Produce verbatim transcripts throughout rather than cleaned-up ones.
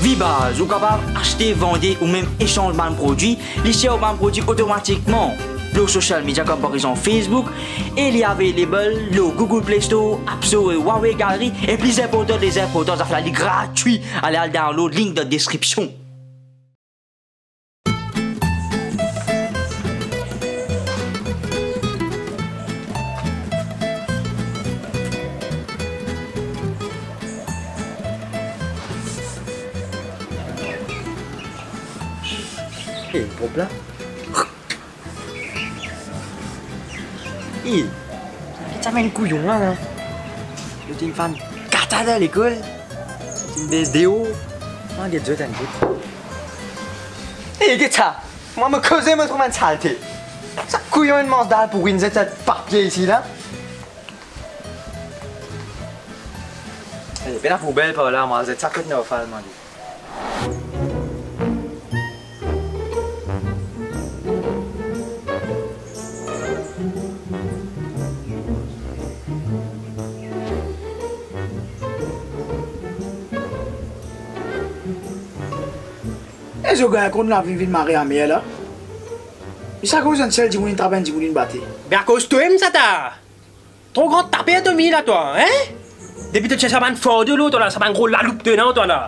Wi baz, ou kapav aste, vande ou mem esanz bann prodwi, li share ou bann prodwi otomatikman lor social media, konpareson Facebook, e li available lor Google Play Store, App Store, Huawei Gallery, e pli inportan, pli inportan, zafer la li gratwi. Ale al download, link dan deskripsion. Eh, prop la. Eh, ki ti amenn kouyon la, la? Zot inn fann kata dan lekol. Zot inn bes deor. Mwa, get zot enn bout. Eh, get sa. Mwa, mo koze, mo trouv enn salte. Sa kouyon inn manz dal pou vinn zet sa papie isi la. Eh, pena poubel par la, mwa, zet sa kot normal, mwa. E zot gagn kont la vinn, vinn mare amer la? Li sa koz enn sel dimoun inn trap enn dimoun inn bate. Be akoz twemem sa ta. Tro gran taper to mari la twa, hein? Depi to ti ena sa bann fardo lor twa la, sa bann gro laloup to ena twa la.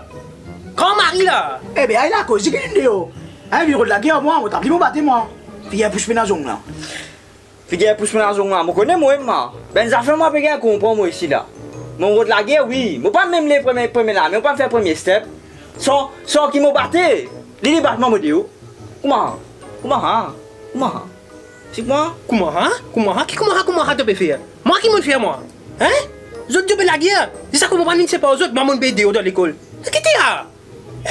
Gran mari la. Ebe, ay la koz, ki vinn deor? Hein, vinn rod lager mwa, mo ta pli mo bate mwa. Figir pous pena zong la. Figir pous pena zong la, mo kone mwa, mwa. Bann zafer mwa pe gagn konpran mwa isi la. Mo rod lager, wi. Mo pa mem le premie, premie lame, mo pa fer premie step. San, san ki mo bate. Li, li bat mwa, mo deor. Kouma? Kouma, ha? Kouma, ha? Se kouma? Kouma, ha? Kouma, ha? Ki kouma, ha? Kouma, ha, to pe fer? Mwa ki mo'nn fer mwa? Hein? Zot dimoun pe lager. Ziska kouma pa vinn separ zot, mwa mo'nn pe deor dan lekol. Kite la.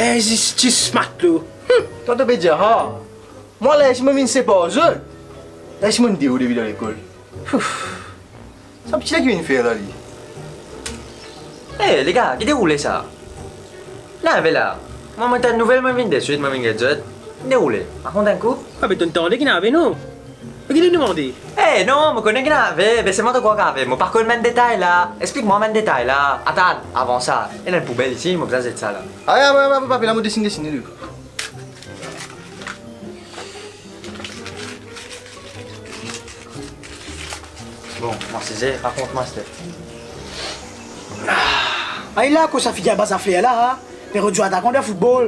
Inzistis matlo. Hmm. Twa to pe dir, ha? Mwa la, si mo vinn separ zot, la, si mo'nn deor depi dan lekol. Ouf. Sa piti la ki vinn fer la, li? Eh, lega, ki deroule sa? Nave la. Mwa, mo tann nouvel, mo vinn deswit, mo vinn get zot. Ki deroule? Rakont enn kou. Ah, be to'nn tande ki nave, non? Be ki to'nn demande? Eh, non, mo kone ki nave, be selman to krwar ki nave. Mo pa konn bann detay la. Explik mwa bann detay la. Atann, avan sa, ena enn poubel isi, mo bizin zet sa la. Ay, ay, ay, ay, ay, la, mo desinn, desinn li. Bon, mwa size, rakont mwa, Steph. Ay la, kosa figir ba zafer la, ha? Pe rod zwe atakan dan foutbol.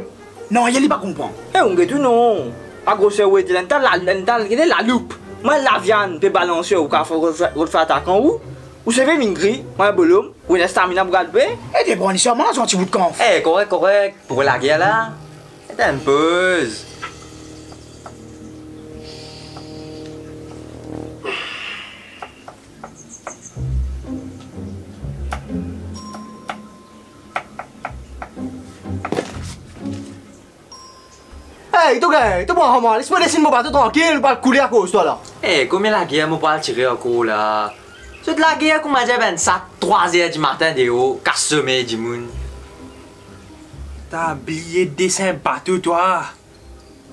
Non, ye li pa konpran. Eh, ou get ou non. Pa groser ou ete la, enn ta la, enn ta, gete laloup. Mwa laviann pe balanse, ou kapav rod, rod fer atakan ou. Ou seve vinn gri, mwa bolom, ou ena stamina pou galoupe. Eh, depi mwa li serman, zot ti bout kanf. Eh, korek, korek. Pou lager la. Met enn poz. Hey, to gagn, to pran mwa, les mwa desinn mo bato trankil, mo pou al koule akoz twa la. Eh, komie lager mo pou al tire ankor la? Zot lager koumadir bann sak trwa zer dimatin deor, kas some dimoun. Ta bliye desin bato twa.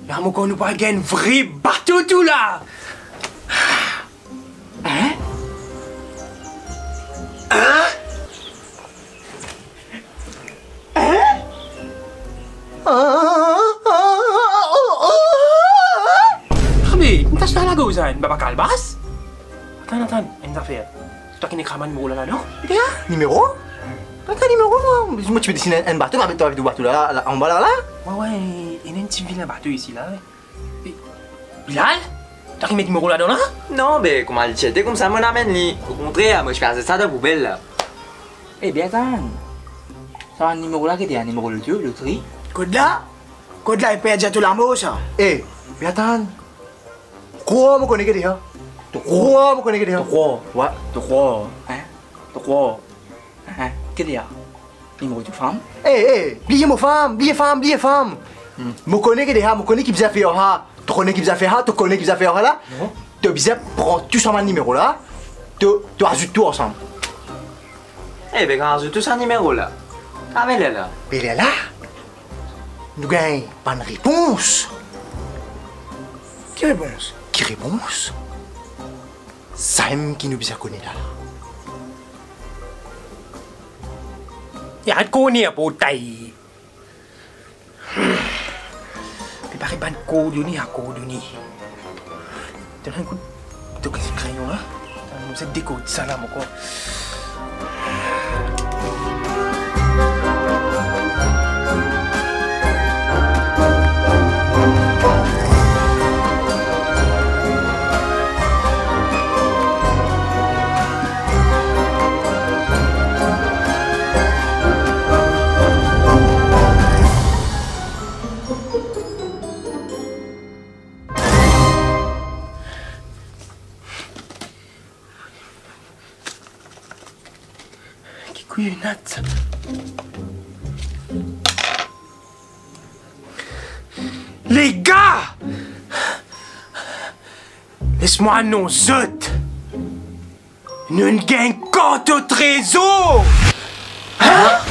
La mo konn ou pou al gagn vre bato tou la. Hein? Hein? Hein? Ah, be, mo tas la lagorz, enn baba kalbas. Atann, atann, enn zafer. Twa ki nek sa nimero la, la, non? Ete, ah, nimero? Twa, twa nimero, mwa. Mo ti pe desinn enn, enn bato, twa, twa, twa, bato la, la, la, anba la, la. Wi, wi, ena enn ti vilin bato isi la, wi. E, Bilal? Twa ki met nimero ladan la? Non, be, kouma li ti ete, koumsa mo'nn amenn li. Okontrer, mo ti pe azet sa dan poubel la. E, be atann. Sa bann nimero la, ki ete nimero loto, lotri? Kot la? Kot la, e perdi to lamor sa? E, be atann. Krwar mo kone ki ete sa. To krwar mo kone ki ete sa. To krwar. Wi. To krwar. Hein? To krwar. Hein? Ki ete sa? Nimero to fam? Eh, eh, bliye mo fam, bliye fam, bliye fam. Hmm. Mo kone ki ete sa, mo kone ki bizin fer sa. To kone ki bizin fer sa, to kone ki bizin fer sa la? Non. To bizin pran tou sa bann nimero la. To, to azout tou ansam. Eh, be, kan azout tou sa nimero la. Ave ler la. Be ler la. Nou gagn bann repons. Ki repons? Ki repons? Samem ki nou bizin kone la. Aret kone apo tay. Bann kordone a kordone. Donn enn kout, donn enn kout krayon la. Mo bizin dekod sa la, mo krwar. Ki kouyonad sa? Lega! Les mwa anons zot! Nou'nn gagn karto trezor! Hein?